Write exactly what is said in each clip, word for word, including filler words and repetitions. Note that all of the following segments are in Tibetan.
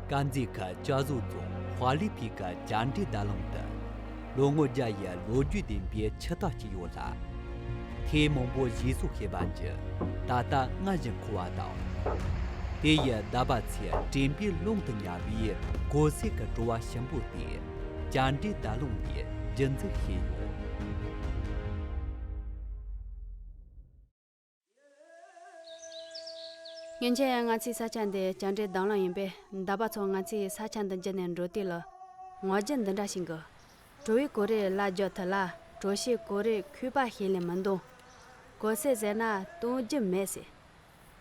དཀར་མཛེས་ཁུལ་ལྕགས་བཟོ་རྫོང་ཧྭ་ལི་ཕི་གི་བཅར་འདྲི་བརྡ་ལུང་དུ། ལོ་ངོ་བརྒྱ་ཡི་ལོ་རྒྱུས་ལྡན་པའི་ཆུ་རྟ་ཅིག་ཡོད་ལ། ཐེངས་མང་པོ་ཞིག་སོ་ཤེས་པ་འཇི་ད་ལྟ་སྔར་བཞིན་འཁོར་བ་དང་། དེ་ཡི་བརྡ་པ་ཚོས་དྲན་པའི་ཀློང་དུ་ཉར་བའི་གོ་སེ་གི་བྲོ་བ་ཞིམ་པོ་དེ། བཅར་འདྲི་བརྡ་ལུང་ནས་རྒྱུན་འཛིན་བྱས་ཡོད། སྔན་ཆད་ང་ཚོའི་ས་ཆ་འདི་བཅར་འདྲི་བརྡ་ལུང་ཡིན་པས། ད་བར་ཚོ་ང་ཚོའི་ས་ཆ་འདི་འགྱུར་ནས་འགྲོ་དུས་ལ་ངོ་རྒྱུ་འདི་འདྲ་ཞིག་གི། བྲོ་བའི་གོ་རེ་ལ་རྒྱག་ཐུབ་ལ། བྲོ་ཤའི་གོ་རེ་ཁུས་པ་ཞིག་ལས་མི་འདུག་གོ་སེ་ཟེར་ན་གཏོང་རྒྱུ་མེད་ཟེར།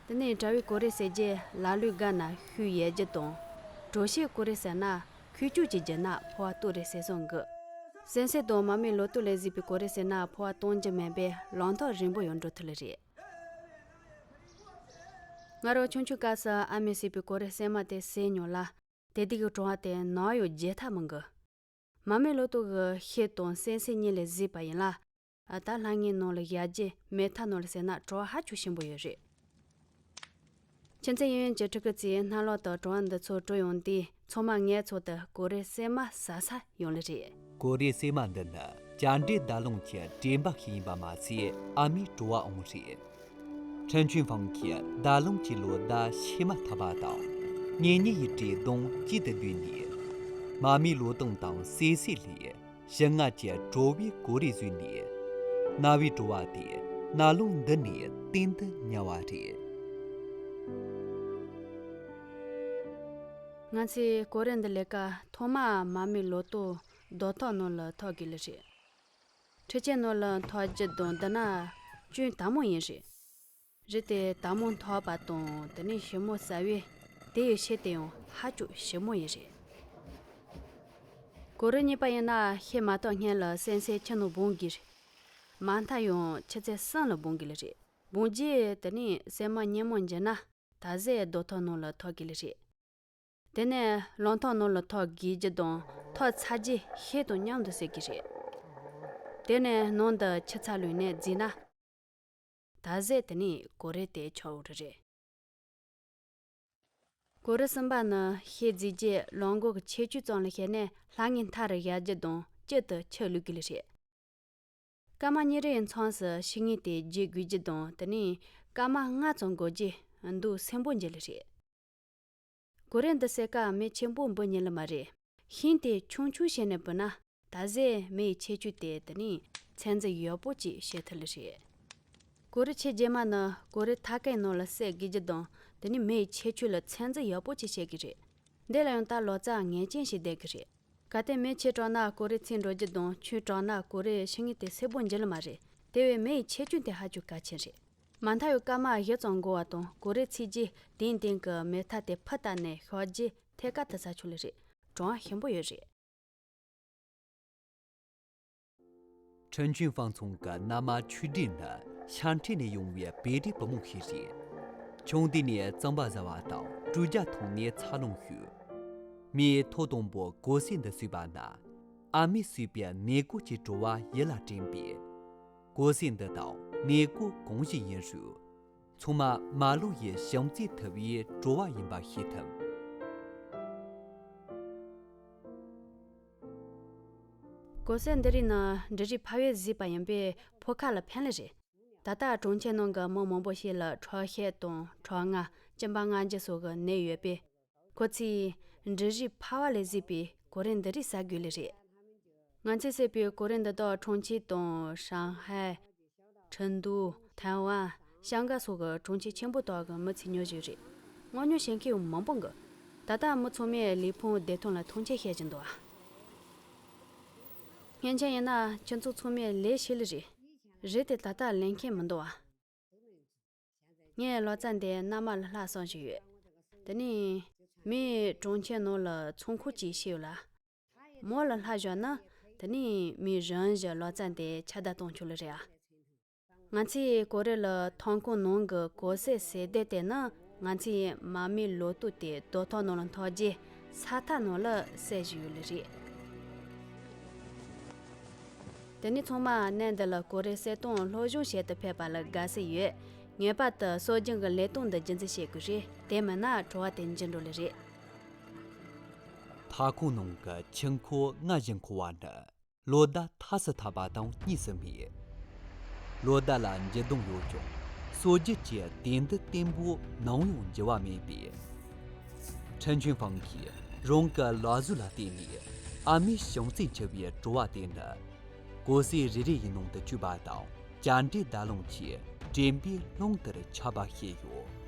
དེ་ནས་བྲོ་བའི་གོ་རེ་ཟེར་རྗེས་ལ་ལུས་སྒང་ན་ཤུལ་ཡལ་རྒྱུ་དང་། བྲོ་ཤའི་གོ་རེ་ཟེར་ན་ཁུས་ཅུང་ཅིག་བརྒྱབ་ན་ཕོ་བ་སྟོར་རེ་ཟེར་སོང་གི། སེམས་སེ་དང་མ་མའི་ལོ་ཏོག་ལས་བཟོས་པའི་གོ་རེ་ཟེར་ན་ཕོ་བ་གཏོང་རྒྱུ་མེད་པས་ལམ་ཐག་རིང་པོ་ཡང་འགྲོ་ཐུབ་ལེ་རེད། ང་རང་ཆུང་ཆུང་སྐབས་སུ་ཨ་མས་བཟོས་པའི་གོ་རེ་སྲན་མ་དེ་ཟས་མྱོང་ལ། དེ་དུས་ཀྱི་བྲོ་བ་དེ་ནམ་ཡང་བརྗེད་ཐབས་མི་འདུག་མ་མའི་ལོ་ཏོག་གི་ཤ་དང་སེམས་སེ་གཉིས་ལས་བཟོས་པ་ཡིན་ལ། ད་སླ་ངའི་ནང་ལ་ཡར་རྒྱས་མེ་ཐབ་ནང་ལ་ཟས་ན་བྲོ་བ་ཧ་ཅང་ཞིམ་པོ་ཡོད་རེད། ཁྱིམ་མཚེས་གཡས་གཡོན་གྱི་ཕྲུ་གུ་ཚོས་སྣ་ལོག་ཏུ་བྲོ་བ་འདི་ཚོ་བྲོ་ཡོང་དུས་ཚང་མ་ངའི་ཚོགས་དུ་གོ་རེ་སྲན་མ་ཟ་ས་ཡོང་ལེ་རེད། གོ་རེ་སྲན་མ་འདི་ནི་བཅར་འདྲི་བརྡ་ལུང་གི་དྲན་པ་ཞིག་ཡིན་པ་མ་ཟད་ཨ་མའི་བྲོ་བའང་རེད། ཁྲེན་ཆུན་ཧྥང་གིས་བརྡ་ལུང་གི་ལོ་ཟླ་ཕྱེ་མ་ཐག་པ་དང་གཉེན་ཉེ་ཡི་བཀྲེས་ལྟུང་གཅིག་ཏུ་བསྡུས་ནས། མ་མའི་ལོ་ཏོག་དང་སེམས་སེ་ལས་ཞིམ་མངར་གྱི་བྲོ་བའི་གོ་རེ་བཟོས་ནས། རྣ་བའི་བྲོ་བ་དེ་རྣ་ལུང་འདི་ནས་གཏན་དུ་ཉར་བ་རེད། ང་ཚོས་གོ་རེ་འདི་ལས་ཀ་ཐོག་མ་མ་མའི་ལོ་ཏོག་རྡོ་ཐོག་ནང་ལ་ཐོག་དགོས་ལེ་རེད། འཕྲུལ་ཆས་ནང་ལ་འཐོག་རྒྱུ་དང་འདི་ན་ཅུང་དྭངས་མོ་ཡིན་རེད། རི་དེ་དྭངས་མོ་འཐོག་པ་དང་དེ་ནས་ཞིམ་མོ་ཟ་བས་དེ་ཡི་ཤ་དེ་ཡང་ཧ་ཅང་ཞིམ་མོ་ཡིན་རེད། གོ་རེ་གཉིས་པ་ཡིན་ན་ཤ་མ་གཏོགས་སྔོན་ལ་སེམས་སེ་ཆུ་ནང་སྦངས་དགོས་རེད། མ་མཐའ་ཡང་ཆུ་ཚོད་གསུམ་ལ་སྦངས་དགོས་ལེ་རེད། སྦངས་རྗེས་དེ་ནས་སྲན་མ་སྙན་མོ་འགྱུར་ན་ད་གཟོད་རྡོ་ཐོག་ནང་ལ་ཐོག་དགོས་ལེ་རེད། དེ་ནས་ལམ་ཐག་ནང་ལ་ཐོག་དགོས་རྒྱུ་དང་ཐོག་ཚར་རྗེས་ཤ་དང་མཉམ་དུ་བཟོ་གི་རེད། དེ་ནས་ནང་དུ་ཆུ་ཚ་ལོན་ནས་བརྫིས་ན། ད་གཟོད་དེ་ནས་གོ་རེ་དེ་ཆགས་འགྲོ་རེད། གོ་རེ་གསུམ་པ་ནི་ཤ་བརྫིས་རྗེས་ལག་མགོ་གི་ཆེ་ཆུང་ཙམ་ལ་བྱས་ནས་སླ་ངའི་མཐའ་རུ་ཡར་རྒྱུ་དང་དཀྱིལ་དུ་ཆུ་བླུག་དགོས་ལེ་རེད། སྐར་མ་གཉིས་རེའི་མཚམས་སུ་ཤ་ངོས་དེ་བརྗེ་དགོས་རྒྱུ་དང་དེ་ནས་སྐར་མ་ལྔ་ཙམ་འགོར་རྗེས་མདོག་སེར་པོ་འགྱུར་ལེ་རེད། གོ་རེ་འདི་ཟ་སྐབས་མེ་ཆེན་པོ་འབུད་ཉན་ལེ་མ་རེད། ཤིང་དེ་ཆུང་ཆུང་བྱས་ནས་འབུད་ན་ད་གཟོད་མེ་ཡི་ཁྱད་ཆོས་དེ་དེ་ནས་ཚོད་འཛིན་ཡག་པོ་ཅིག་བྱེད་ཐུབ་ལེ་རེད། གོ་རེ་ཕྱེ་རྗེས་མ་ནི་གོ་རེ་ཐག་ཀའི་ནང་ལ་བསྲེག་དགོས་རྒྱུ་དང་དེ་ནས་མེ་ཡི་ཁྱད་ཆོས་ལ་ཚོད་འཛིན་ཡག་པོ་ཅིག་བྱེད་དགོས་རེད། འདི་ལ་ཡང་ད་ལོ་ཙཱ་ངེས་ཅན་ཞིག་བསྡད་དགོས་རེད། གལ་ཏེ་མེ་ཆེ་དྲགས་ན་གོ་རེ་ཚིག་འགྲོ་རྒྱུ་དང་ཆུང་དྲགས་ན་གོ་རེ་ཤ་ངོས་དེ་སེར་པོ་འགྱུར་ལེ་མ་རེད། དེ་བས་མེ་ཡི་ཁྱད་ཆོས་དེ་ཧ་ཅང་གལ་ཆེན་རེད། མ་མཐའ་ཡང་སྐར་མ་བཞི་ཙམ་འགོར་བ་དང་གོ་རེ་ཚིག་རྗེས་དེང་དེང་གི་མེ་ཐག་དེ་ཕུ་བཏབ་ནས་བཤགས་རྗེས་ཐད་ཀར་དུ་ཟ་ཆོག་ལེ་རེད། གྲང་བ་ཞིམ་པོ་ཡོད་རེད། ཁྲེན་ཆུན་ཧྥང་ཚང་གི་མནའ་མ་ཆུས་ཀྲིན་ནི་ཤར་འཕྲིན་ནས་ཡོང་བའི་བོད་རིགས་བུ་མོ་ཞིག་རེད། ཆུང་དུས་ནས་རྩམ་པ་ཟ་བ་དང་དྲོ་རྒྱ་འཐུང་ནས་འཚར་ལོངས་ཞུས། མོས་ཐོག་དང་པོ་གོ་སེ་འདི་ཟོས་པ་ན། ཨ་མས་ཟོས་པའི་ནས་གོ་གི་བྲོ་བ་ཡིད་ལ་དྲན་པས། གོ་སེ་འདི་དང་ནས་གོ་གང་ཞིག་ཡིན་རུང་། ཚང་མ་མ་ལུག་ཡིས་ཞིམ་བརྩེགས་ཐུབ་པའི་བྲོ་བ་ཡིན་པ་ཤེས་ཐུབ། གོ་སེ་འདི་རིགས་ནི་འབྲུ་རིགས་ཕལ་བས་བཟོས་པ་ཡིན་པས་ཕོ་ཁ་ལ་ཕན་ལེ་རེད། ད་ལྟ་གྲོང་ཁྱེར་ནང་གི་མི་མང་པོ་ཞིག་ལ་ཁྲག་ཤེད་དང་ཁྲག་རྔ་གཅིན་པ་རྔ་འགྱུར་སོགས་ཀྱི་ནད་ཡོད་པས། ཁོ་ཚོས་འབྲུ་རིགས་ཕལ་བ་ལས་བཟོས་པའི་གོ་རེ་འདི་རིགས་ཟ་དགོས་ལེ་རེད། ང་ཚོས་བཟས་པའི་གོ་རེ་འདི་དག་གྲོང་ཁྱེར་དང་ཧྲང་ཧའེ། ཁྲིན་ཏུའུ། ཐའེ་ཝན། ཤང་ཀ་སོགས་ཀྱི་གྲོང་ཁྱེར་ཆེན་པོ་དག་གི་མི་ཚོས་ཉོ་བཞིན་རེད། དངོས་ཉོ་བྱེད་མཁན་ཡང་མང་པོ་འདུག་ད་ལྟ་མི་ཚང་མས་ལུས་ཕུང་བདེ་ཐང་ལ་མཐོང་ཆེན་བྱེད་བཞིན་འདུག་ཨ། སྔན་ཆད་ཡིན་ན་ཁྱེད་ཚོ་ཚང་མས་ལས་ཤེས་ལེ་རེད། རེད་དེ་ད་ལྟ་ལས་མཁན་མི་འདུག་ཨ། ངས་ལོ་ཙཱ་འདི་མནའ་མ་ལ་སླར་གསོ་བཞིན་ཡོད། དེ་ནས་མོས་གྲོང་ཁྱེར་ནང་ལ་ཚོང་ཁང་ཅིག་ཕྱེ་ཡོད་ལ། མོ་ལ་སླར་བཞག་ན་དེ་ནས་མོས་རང་བཞིན་ལོ་ཙཱ་འདི་ཁྱབ་གདལ་གཏོང་ཆོག་ལེ་རེད་ཨ། ང་ཚོས་གོ་རེ་ལ་ཐང་ཁང་ནང་གི་གོ་སེ་ཟེར་དེ་དེ་ནི་ང་ཚོས་མ་མའི་ལོ་ཏོག་དེ་རྡོ་ཐོག་ནང་ལ་འཐོག་རྗེས་ས་ཐག་ནང་ལ་བསྲེག་བཞིན་ཡོད་ལེ་རེད། དེ་ནས་ཚང་མ་གནས་འདི་ལ་གོ་རེ་བསྲེག་གཏོང་སློབ་སྦྱོང་བྱེད་དུ་ཕེབས་པ་ལ་དགའ་བསུ་ཡོད། ངེས་པར་དུ་སྲོལ་རྒྱུན་གྱི་ལས་སྟངས་འདི་རྒྱུན་འཛིན་བྱེད་དགོས་རེད། དེ་མིན་ན་བྲོ་བ་དེ་འགྱུར་འགྲོ་ལེ་རེད། མཐའ་འཁོར་ནང་གི་ཆུ་འཁོར་ལྔ་བཞི་འཁོར་བ་ནི་ལོ་ཟླ་མཐའ་སུ་ཐར་པ་དང་གཉིས་སུ་མེད། ལོ་ཟླ་ལ་འགྱུར་ལྡོག་ཡོད་ཀྱང་སྲོལ་རྒྱུན་གྱི་དེང་དུས་བརྟན་པོ་ནམ་ཡང་འགྱུར་བ་མེད་པས། ཁྲིན་ཆོན་ཧྥང་གིས་རང་གི་ལག་བཟོ་ལ་བརྟེན་ནས་ཨ་མའི་བྱམས་བརྩེས་འཁྱུད་པའི་བྲོ་བ་དེ་ནི། གོ་སའི་རེ་རེ་ཡི་ནང་དུ་བཅུག་པ་དང་བཅར་འདྲིའི་བརྡ་ལམ་གྱིས་དྲན་པའི་རླུང་ལྟར་ཁྱབ་པ་ཤེས་ཡོད།